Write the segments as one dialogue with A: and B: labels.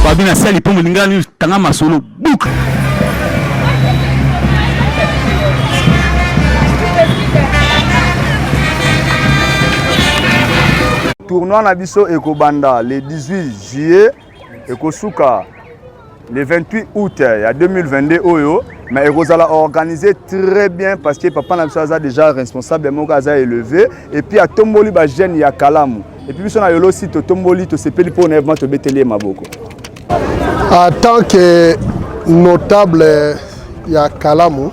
A: Babi na sali mpo molinga news tanga masolo boucle.
B: Tournoi na biso ekobanda le 18 juillet ekosuka le 28 août ya 2022 oyo mais ekozala organisé très bien parce que papa na biso aza déjà responsable moko aza élevé et puis atomboli ba jeunes ya kalamu et puis biso na yolo si totomboli tosepeli mpo na vraiment tobeteli ye maboko.
C: En tant que notable ya kalamu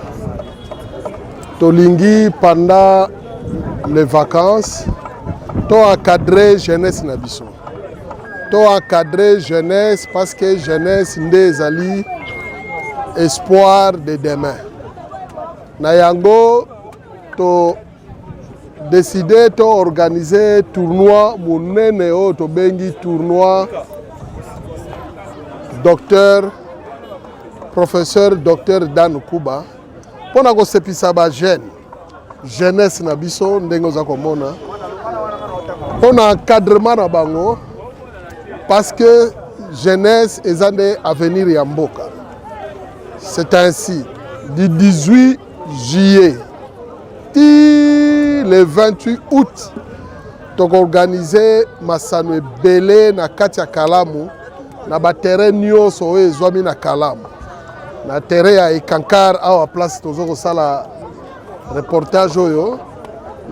C: tolingi pendant les vacances to encadrer jeunesse na biso to encadrer jeunesse parce que jeunesse nde ezali espoir de demain na yango to décider to organiser tournoi monene oyo tobengi tournoi docteur professeur docteur Dan Kuba mpo na kosepisa ba jeune jeunesse na biso ndenge oza komona mpo na encadrement na bango parce que jeunesse eza nde avenir ya mboka. C'est ainsi du 18 juillet ti le 28 août tokoorganize masano ebele na kati ya Kalamu na baterrain nyonso oyo ezwami na Kalamu na terrain ya Ekankar awa place tozo kosala reportage oyo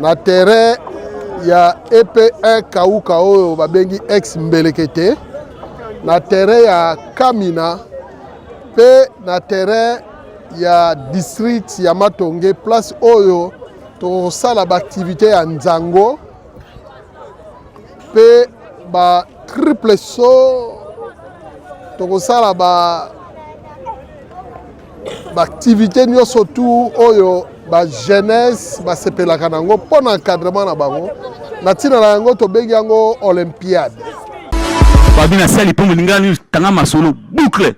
C: na terrain ya EP1 Kauka oyo babengi ex Mbelekete na terrain ya Kamina mpe na terrain ya district ya Matonge place oyo tokosala baaktivité ya nzango mpe ba triple saut tokosala ba baaktivité nyonso tu oyo ba jeunesse basepelaka na yango mpo na encadrement na bango na ntina na yango tobengi yango olympiade.
A: Babi na sali mpo molinga tanga masolo boucle.